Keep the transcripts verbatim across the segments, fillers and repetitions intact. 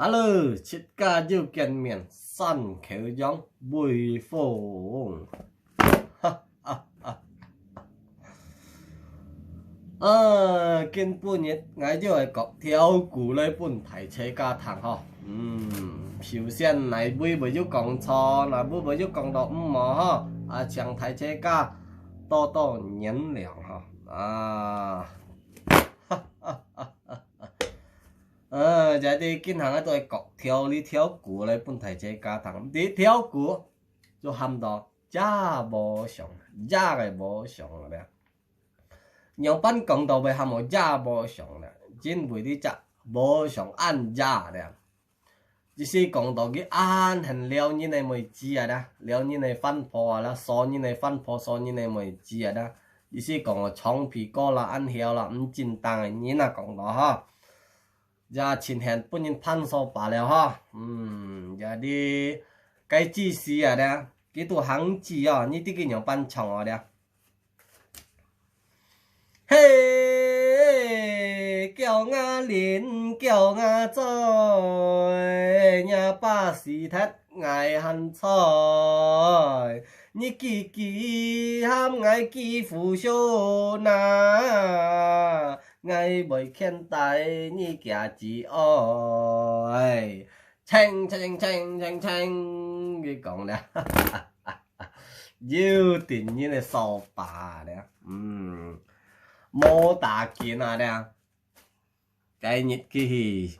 Hello，自家又見面，山口洋微風。哈哈哈。啊，今晡日𠊎又愛講條古來分大自家聽吼。嗯，首先哪位會有講錯，哪位會有講到毋好吼，啊，請大自家多多原諒吼。啊，哈哈哈哈。 呃，這裡今行个都係講條，這條古來分大自家聽。這條古就喊到夜無常，夜个無常了。仰般講到會喊到夜無常了？因為這隻無常恁夜了。意思講到佢恁恨撩人个妹子啊啦，撩人个飯婆啊啦，索人个飯婆，索人个妹子啊啦。意思講長鼻哥啦，恁嬈啦，毋正當个人啊，講到哈。 也盡恨分人盤掃把了吼。嗯，也你該句詩啊咧，佢都行字哦，你知佢仰般唱哦咧。嘿，叫我啉，叫我醉，若把死忒𠊎還在。你句句喊𠊎幾苦心哪， 𠊎會牽帶你行至愛。清清清清清，佢講了，又定人个掃把了，嗯，無打緊啊了，該日佢去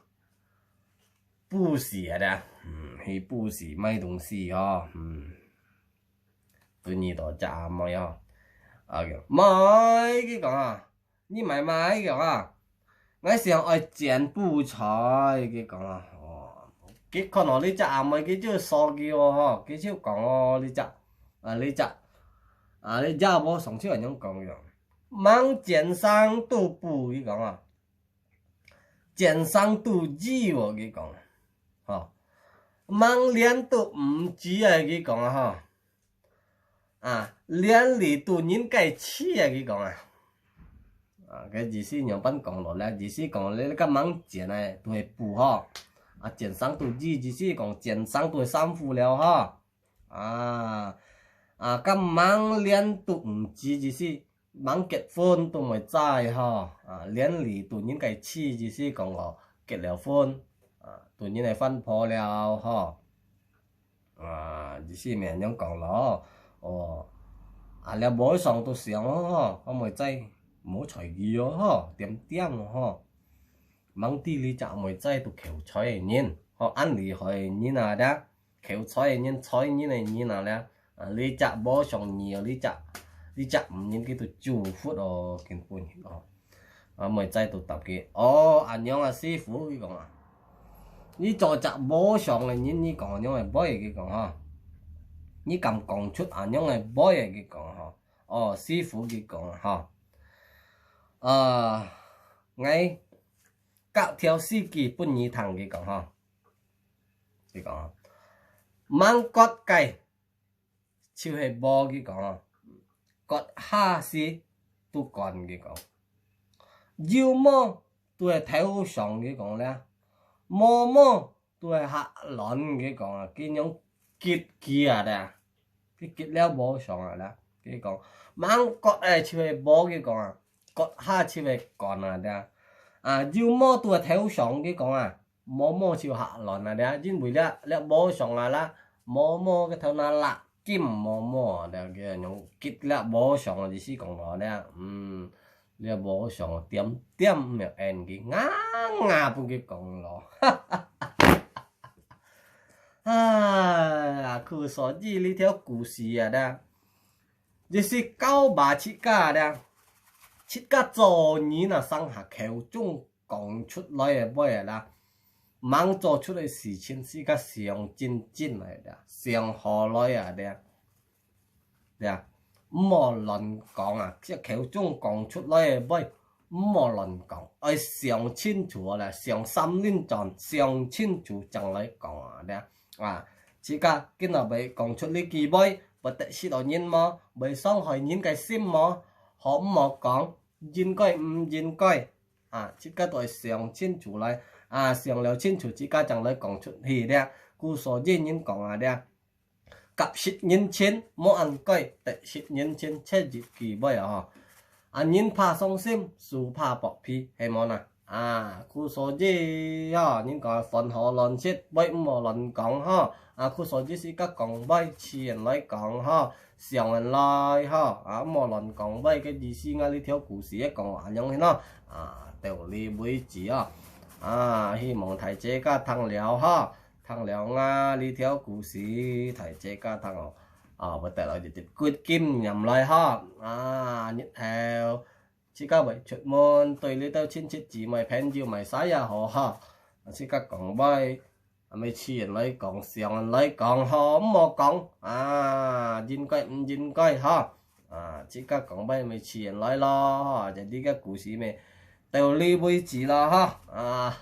布市啊了，嗯，去布市買東西哦，嗯，對你到隻阿妹哦，啊，妹，佢講啊， 你買麼个啊？𠊎想愛剪布材，佢講啊。哦，佢看到這隻阿妹，佢就笑佢哦，吼，佢就講哦，這隻，啊，這隻，啊，這夜無常就恁樣講樣。吂剪生都布，佢講啊。剪生都衣哦，佢講，吼。吂鍊都毋止啊，佢講啊，吼。 啊，鍊裡都人个刺啊，佢講啊。啊，該意思仰般講落咧？意思講咧，你个吂剪个都係布吼。啊，剪生都衣，意思講剪生都係衫褲了吼。啊，啊，該吂鍊都毋止，意思吂結婚都毋會知吼。啊，鍊裡都人个刺，意思講哦，結了婚，啊，都人个飯婆了吼。 啊，意思乜恁樣講咯。哦，啊，這無常都想哦，吼，阿妹仔無睬佢哦，吼，恬恬哦，吼。吂知這隻阿妹仔都求財个人，吼，恁厲害个人啊，這，求財个人，財人个人啊，這，啊，這隻無常你哦，這隻，這隻毋認佢都祝福哦，根本哦。 啊，妹仔都答佢：「哦，恁樣啊，師傅，」佢講啊，「你做隻無常个人，你講恁樣个話，」佢講吼，「你敢講出恁樣个話，」佢講吼，「哦，師傅，」佢講吼，「啊，𠊎教條詩句分你聽。」佢講吼，佢講吼，「吂割个 就係無」，佢講啊，「割下去都乾」，佢講，「有毛都係頭上」，佢講咧，「無毛都係下卵」，佢講啊，佢樣激佢啊咧，佢激了無常啊咧，佢講，「吂割个就係無」，佢講啊，「割下就係乾啊咧，啊，有毛都係頭上」，佢講啊， 無毛就下卵啊，這，因為這，這無常啊啦，無毛个頭那落金毛毛啊，這个用激這無常啊，意思講咯，這，嗯，這無常啊，恬恬毋要應佢，硬硬分佢講咯。哎呀，故所以這條故事啊，這，這係教罵自家這，自家做人啊，生下口中 講出來个話啊啦，吂做出个事情自家想真真來个，想好來啊，對啊，對啊，毋好亂講啊，這口中講出來个話，毋好亂講，愛想清楚啊啦，想三輪轉，想清楚正來講啊，對啊，啊，自家今日會講出這句話，會得失到人無？會傷害人个心無？好毋好講？應該毋應該？啊，自家都愛想清楚來，啊，想了清楚，自家正來講出去了。故所以人講啊了，夾實人情，無恁該，得失人情，切一句話啊，吼。啊，人怕傷心，樹怕剝皮，係無呢？啊，故所以啊，人講飯好亂食，話毋好亂講吼。啊，故所以自家講話，自然來講吼，想人來吼。啊，毋好亂講話，个意思啊，這條故事講恁樣咯。啊，到這為止啊。啊，希望大自家聽了吼，聽了啊，這條故事，大自家聽哦。啊，會帶來一滴个經驗來吼。啊，日後 自家會出門，對這兜親戚姊妹朋友麼儕也好哈，自家講話，啊，愛自然來講，想人來講吼，毋好講啊，應該毋應該哈。啊，自家講話愛自然來咯，哈，這个故事咩，到這為止咯哈。啊，